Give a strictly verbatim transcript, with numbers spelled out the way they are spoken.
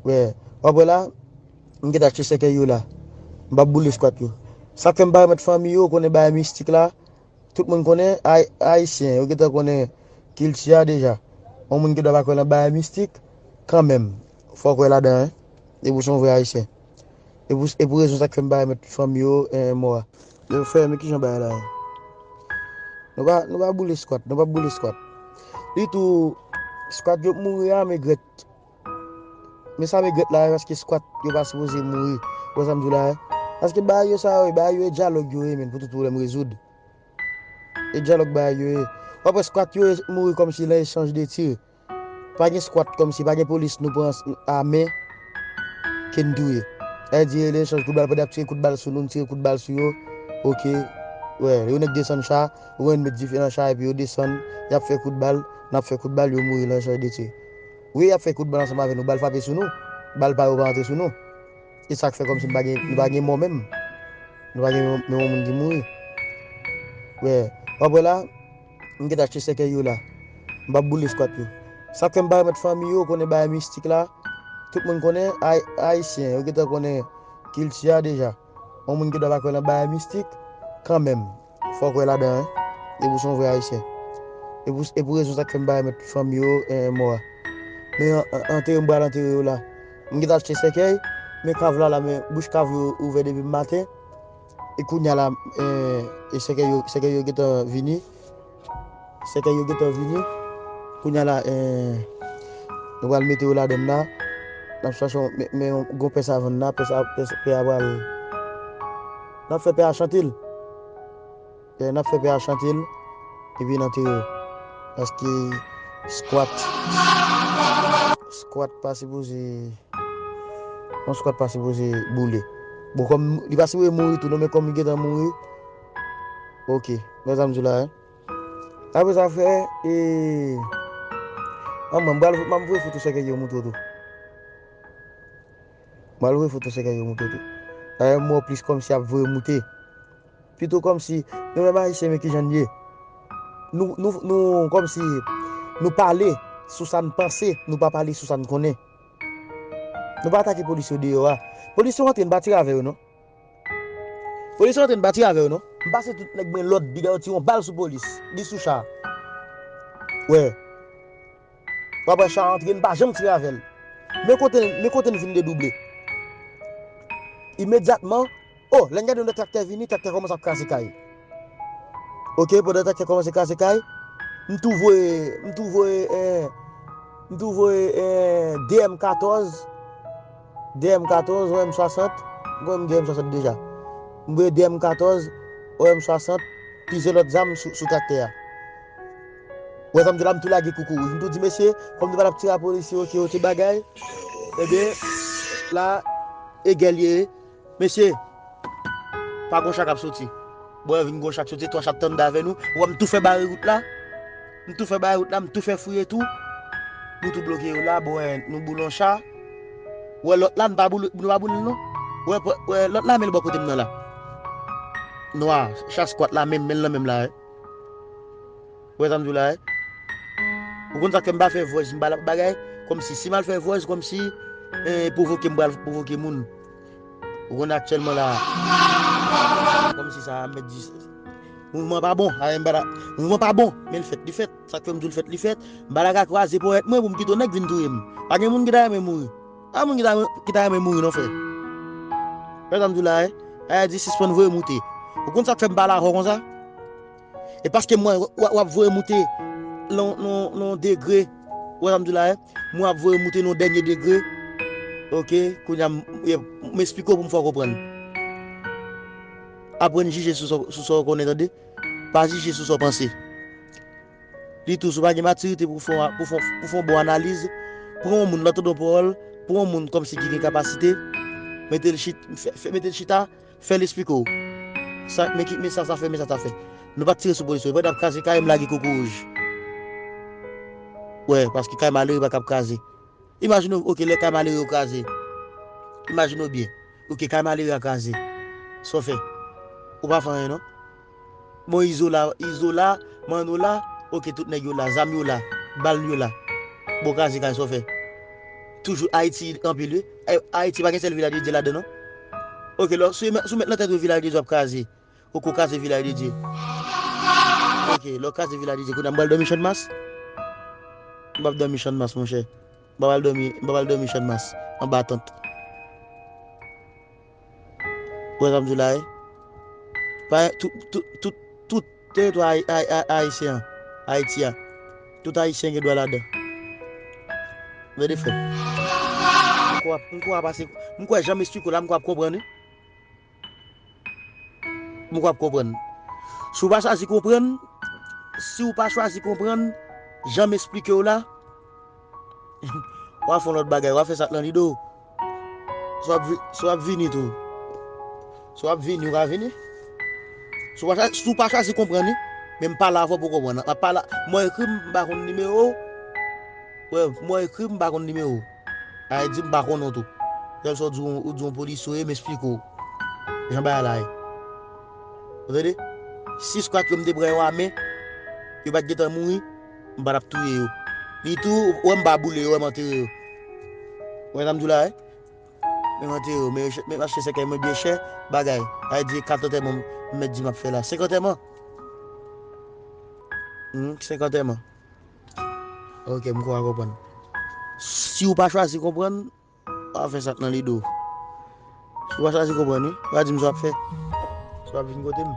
Wè, w ap wè la, m gentan achte sèkèy yo la. M p ap boule skwat yo. Sa k fè m pa remèt fanmi yo, ou konnen bagay mistik la, tout moun konnen, Ay- Ayisyen, yo gentan konnen kilti a deja. Yon moun ki dwa pa kwè nan bagay mistik, kanmenm, fò w kwè ladan, en. Depi w se yon vrè Ayisyen. E pou, e pou rezon sa k fè m pa remèt fanmi yo, en, mò a. Yo fè, men kijan bagay la ye? Nou pa, nou pa boule skwat, nou pa boule skwat. Li tou, skwat yo mouri a, men grèt. Men sa regrèt la, paske skwat yo pa sipoze mouri. Ou wè sa m di w la, en? Paske bagay yo sa yo, bagay yo e dyalòg yo ye, men pou tout pwoblèm rezoud. E dyalòg bagay yo ye. W ap wè skwat yo mouri kòmsi nan echanj de tir. Pa gen skwat kòmsi, pa gen polis nou pran a men ke n touye. Sa vle di, e echanj kout bal, pandan y ap tire kout bal sou nou, n tire kout bal sou yo. Oke. Wè, yo nèk desann cha, ou konn met dife nan cha, epi yo desann, y ap fè kout bal, n ap fè kout bal, yo mouri nan echanj de tir. Wi, y ap fè kout bal ansanm avè nou, bal frape sou nou, bal pa yo pa antre sou nou. E sa k fè kòmsi nou pa gen, nou pa gen mò menm. Nou pa gen menm yon moun ki mouri. Wè, w ap wè la, m gentan achte sèkèy yo la. M p ap boule skwat yo. Sa k fè m pa remèt fanmi yo, ou konnen bagay mistik la, tout moun konnen, Ay- Ayisyen, yo gentan konnen kilti a deja. Yon moun ki dwa pa kwè nan bagay mistik, kanmenm, fò w kwè ladan, en. Depi w se yon vrè Ayisyen. E pou, e pou rezon sa k fè m pa remèt fanmi yo, en, mò a. Men an- an- antere, m pral antere yo la. M gentan achte sèkèy, men kav la la, men bouch kav yo ouvè depi maten. E kounye a la, en, e sèkèy yo, sèkèy yo gentan vini. Sèkèy yo gentan vini. Kounye a la, en, nou pral mete yo ladann la. N ap chache yon, men, men yon gwo pè sa vann la, pè sa, pè, pè a pral. N ap fè pè a chante l. E, n ap fè pè a chante l. Epi n antere yo. Paske skwat, skwat pa sipoze, yon skwat pa sipoze boule. Bon, kòm li pa sipoze mouri tou, non, men kòm li gentan mouri, oke. Wè sa m di w la, en. Apre sa fè, e, an mwen, m pral, m ap voye foto sèkèy yo moutre w tou. M pral voye foto sèkèy yo moutre w tou. Dayè, m wè w plis kòmsi ap voye moute. Pito kòmsi, nou menm Ayisyen, men kijan n ye. Nou, nou, nou, kòmsi, nou pale sou sa n panse, nou pa pale sou sa n konnen. Nou pa atake polis yo deyò a. Polis yo antre, n pa tire avè yo, non. Polis yo antre, n pa tire avè yo, non. M pase tout nèg mwen lòd, piga yo tire yon bal sou polis. Li sou cha. Wè. W ap wè cha antre, n pa janm tire avè l. Men kote, men kote n vin dedouble. Imedyatman, o, lè n gade yon lòt traktè vini, traktè kòmanse ap kraze kay. Oke, pandan traktè kòmanse kraze kay, m tou voye, m tou voye, eh, m tou voye, eh, de M katòz, de M katòz, yon M swasant, m konnen m gen M swasant deja. M voye de M katòz, yon M swasant, plizyè lòt zam sou, sou traktè a. Wè sa m di la, m tou lage koukouwouj. M tou di, mesye, kòm nou pa t ap tire a polisye, oke, oke, bagay. Ebyen, la, e gè l ye. Mesye, pa gon cha k ap soti. Bon, vin gon cha k soti, twa cha t anndan avè nou. Ou wè m tou fè bare wout la. M tou fè bare wout la, m tou fè fouye tou. Nou tou bloke yo la, bon, nou boule yon cha. Ou wè lòt la, nou pa boule, nou pa boule l non. Ou wè, ou wè lòt la, men l bò kote m nan la. Nwa, cha skwat la, menm, men l nan men m la, wi. Ou wè sa m di w la, wi? Ou konn sa k fè m pa fè voice, m pa l ap bagay, kòmsi, si m al fè voice, kòmsi, eh, pwovoke, m pral pwovoke moun. Ou konn aktyèlman la, kòmsi sa, m mèt di, mouvman pa bon, a, m pa la, mouvman pa bon, men l fèt, li fèt, sa k fè m di w l fèt, li fèt, m pa la ka kwaze ponyèt mwen pou m kite yon nèg vin touye m. Pa gen moun ki ta renmen mouri. Pa moun ki ta, ki ta renmen mouri non, frè. Wè sa m di w la, wi? A di sispann voye moute. Ou konn sa k fè m pale avè w konsa? E paske mwen, w, w ap voye moute nan, nan, nan degre. Ou wè sa m di w la, wi? Mwen ap voye moute nan dènye degre. Oke, kounye a, m, m esplike w pou m fè w konprann. Aprann jije sou sa, sou sa w konnen, tande. Pa jije sou sa w panse. Li tou, si w pa gen matirite pou fè, pou fè, pou fè yon bon analiz, pran yon moun, lè w tande yon pawòl, pran yon moun kòmsi ki gen kapasite, mete l chit-, fè, fè, mete l chita, fè l esplike w. Sa, men ki, men sa sa fè, men sa sa fè. Nou pa t tire sou polis yo, pandan n ap kraze kay, m lage koukouwouj. Wè, paske kay malere pa ka ap kraze. Imajine w, oke, lè kay malere yo kraze. Imajine w byen. Oke, kay malere a kraze. Sa w fè? Ou pa fè anyen, non? Bon, Izo la, Izo la, Manno la, oke, tout nèg yo la, zam yo la, bal yo la. Bon, kraze kay, sa w fè? Toujou Ayiti anpil, wi. Ay- Ayiti pa gen sèl Vilaj de Dye ladan, non. Ok, lò, si w met, si w met nan tèt ou Vilaj de Dye w ap kraze. Ou ko kraze Vilaj de Dye. Ok, lè w kraze Vilaj de Dye, kounye a m pral dòmi Channmas. M p ap dòmi Channmas, monchè. M pa pral dòmi, m pa pral dòmi Channmas, anba tant. Ou wè sa m di w la, wi? Pa, tout, tout, tout, tout teritwa ay- ay- ay- ayisyen an, Ayiti a, tout ayisyen gen dwa ladan. Tande, frè m. M kwè, m kwè w ap pase, m kwè jan m esplike w la, m kwè w ap konprann, wi. M kwè w ap konprann. Si w pa chwazi konprann, si w pa chwazi konprann, jan m esplike w la, w a fè yon lòt bagay, w a fè sa k nan lide w. Si w ap vi- si w ap vini tou. Si w ap vini, ou ka vini. Si w pa chwa- si w pa chwazi konprann, wi. Men m pale avè w pou w konprann. M ap pale, mwen ekri, m pa konn nimewo w. Wè, mwen ekri, m pa konn nimewo w. Ay di m pa konnen w tou. Lè sa w di w, ou di yon polisye w ye, m esplike w jan bagay la ye. Ou tande? Si skwat yo m te pran yo a men, yo pa t gentan mouri, m pa t ap touye yo. Li tou, ou wè m pa boule yo, wè m antere yo. Ou wè sa m di w la, wi? Men m antere yo, men, men m achte sèkèy mwen byen chè, bagay. Ay di kat antèman m mèt di m ap fè la. Senk antèman? Hmm, senk antèman. Ok, m kwè w a konprann. Si w pa chwazi konprann, w a fè sa k nan lide w. Si w pa chwazi konprann, wi, w a di m sa w ap fè. Si w ap vin kote m.